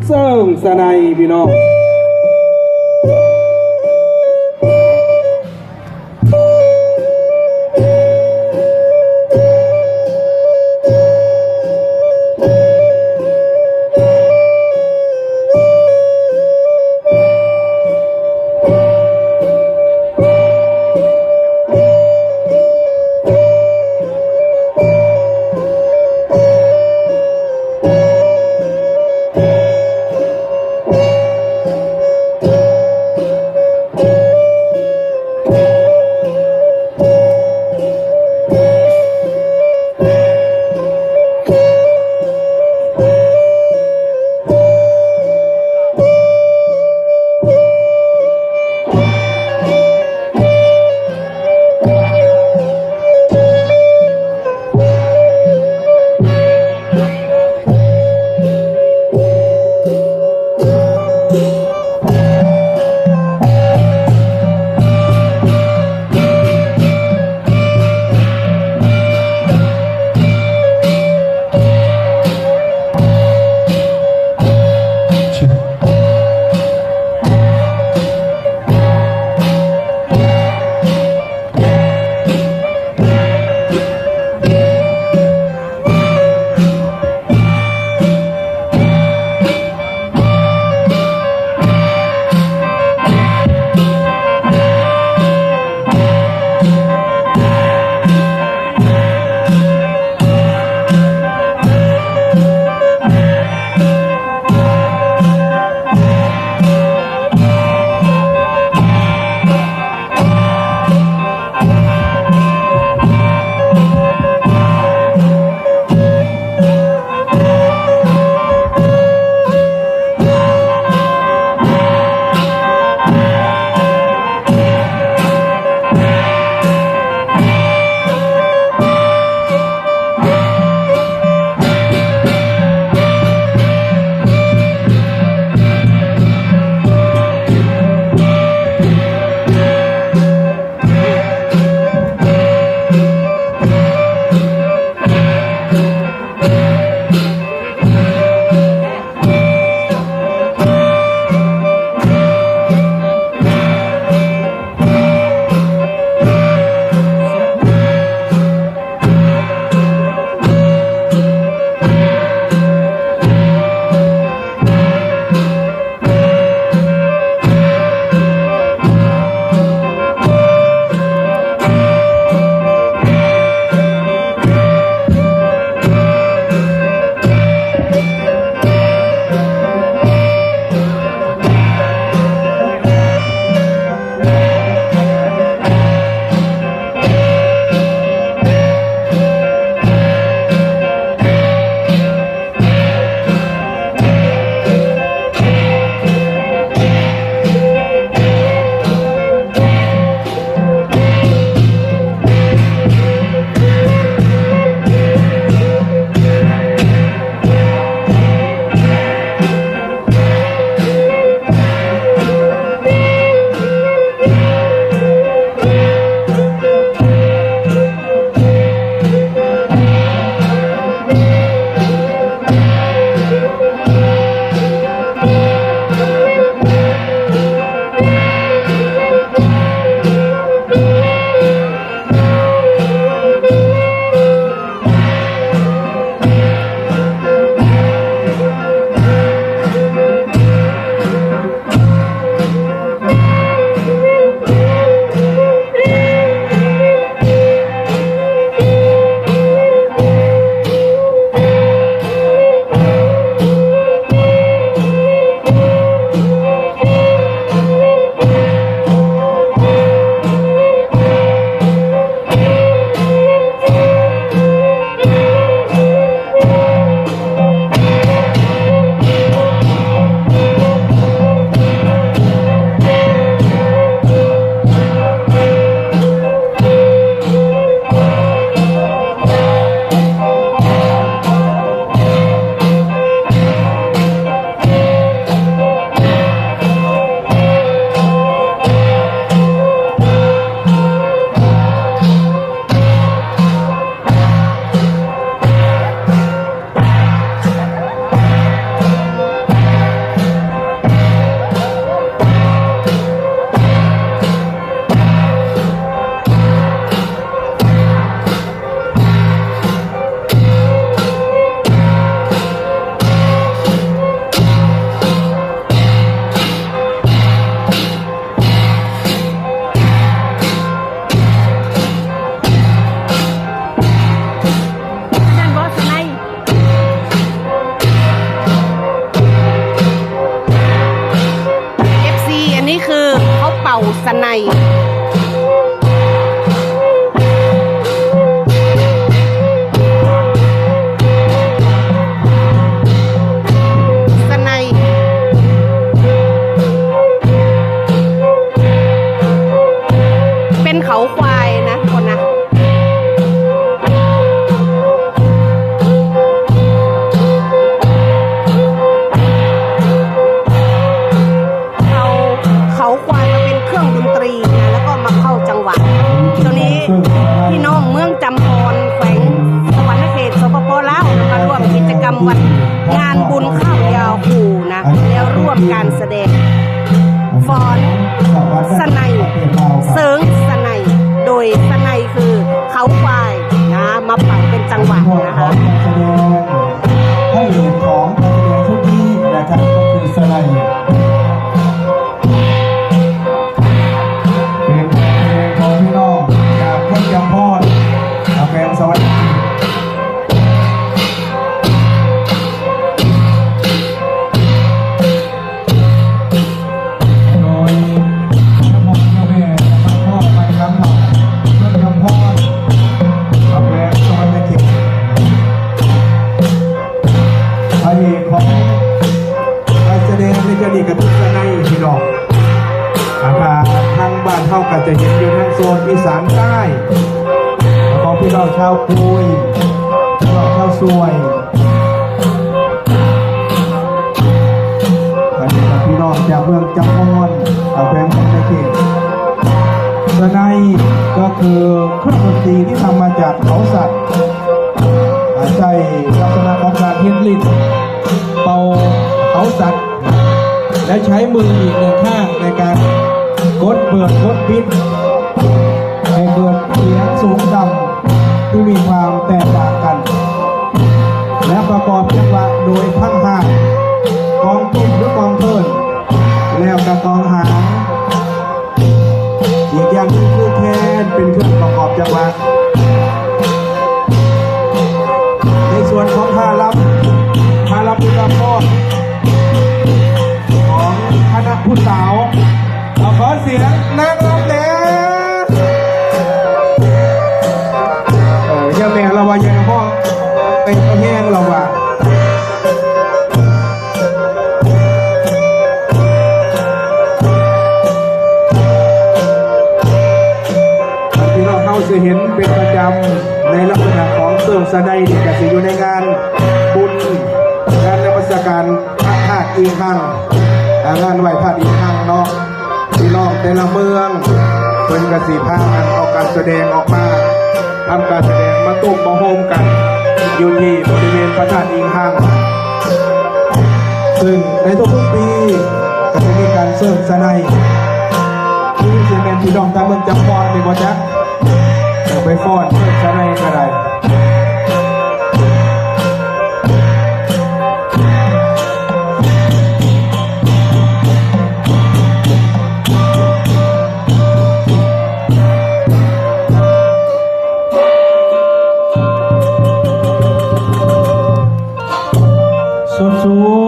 ເຊິ່ງສະໄນພີ່ນ້ອງ. ສະໄນ ສະໄນ ເປັນເຂົາຄວາຍນະ ຄົນນະ. ເຂົາ ເຂົາຄວາຍມາເປັນເຄື່ອງດົນຕີນະ ແລ້ວກໍມາເຂົ້າຈັງຫວະ. ໂຕນີ້ພີ່ນ້ອງເມືອງຈຳພອນ ແຂວງສະຫວັນນະເຂດ ສປປ ລາວ ມາຮ່ວມກິດຈະກຳວັນງານບຸນຂ້າວຢາວຄູ່ນະ ແນວຮ່ວມການສະແດງ ຟ້ອນສະໄນ ເສີງສະໄນ ໂດຍສະໄນຄືເຂົາຄວາຍນະ ມາເປົ່າເປັນຈັງຫວະນະຄະ. ພະເອກຂອງການສະແດງຊຸດນີ້ນະຄັບ ກໍຄືສະໄນ ເປັນເພງຂອງພີ່ນ້ອງຈາກເມືອງຈຳພອນ ແຂວງສະຫວັນນະເຂດ. ໂດຍ ເຈົ້າພໍ່ເຈົ້າແມ່ ເຈົ້າພໍ່ໄປນຳເຜົ່າ ເມືອງຈຳພອນ ແຂວງສະຫວັນນະເຂດ. ພະເອກຂອງການສະແດງໃນເທື່ອນີ້ກໍຄືສະໄນພີ່ນ້ອງ. ອາ ຖ້າທາງບ້ານເຮົາກໍຈະເຫັນຢູ່ທາງໂຊນອີສານໃຕ້ ຂອງພີ່ນ້ອງຊາວກຸຍ ພີ່ນ້ອງຊາວຊວຍ ອັນນີ້ກໍພີ່ນ້ອງຈາກເມືອງຈຳພອນ ແຂວງສະຫວັນນະເຂດ. ສະໄນກໍຄືເຄື່ອງດົນຕີທີ່ທຳມາຈາກເຂົາສັດ ອາ ໃຊ້ລັກສະນະຂອງການເຮັດລິ້ນເປົ່າເຂົາສັດ ແລະ ໃຊ້ມືອີກໜຶ່ງຂ້າງໃນການກົດເປີດກົດປິດ ໃຫ້ເກີດສຽງສູງຕ່ຳທີ່ມີຄວາມແຕກຕ່າງກັນ ແລະ ປະກອບຈັງຫວະໂດຍພັກຮ່າງ ກອງກິ້ງ ຫຼື ກອງເພີ້ນ ແລ້ວກະກອງຫາງ. ອີກຢ່າງໜຶ່ງຄືແຄນ ເປັນເຄື່ອງປະກອບຈັງຫວະ. ໃນສ່ວນຂອງທ່າລຳ ທ່າລຳເປັນລຳຟ້ອນຂອງຄະນະຜູ້ສາວ ເອົາ ຂໍສຽງນາງລຳແດ່. ເອີ ຢ່າແມ່ນລະວ່າ ຢ່າຮ້ອງ ໄປແຮງລະວ່າ. ພີ່ນ້ອງເຮົາຊິເຫັນເປັນປະຈຳ ໃນລັກສະນະຂອງເຊິ່ງສະໄນນີ້ ກະຊິຢູ່ໃນງານບຸນ ງານນະມັດສະການພະທາດອີ່ຮັງ ອາ ງານໄຫວ້ພະອີ່ຮັງເນາະ. ພີ່ນ້ອງແຕ່ລະເມືອງ ເພິ່ນກະຊິພາກັນເອົາການສະແດງອອກມາ ທຳການສະແດງມາຕຸ້ມມາໂຮມກັນ ຢູ່ທີ່ບໍລິເວນພະທາດອີ່ຮັງ ເຊິ່ງໃນທຸກໆປີກະຈະມີການເຊີງສະໄນ. ຄືຊິແມ່ນພີ່ນ້ອງທາງເມືອງຈຳພອນນີ້ບໍ່ຈັກ ເອົາໄປຟ້ອນເຊີງສະໄນກະໄດ້. ສົດສູ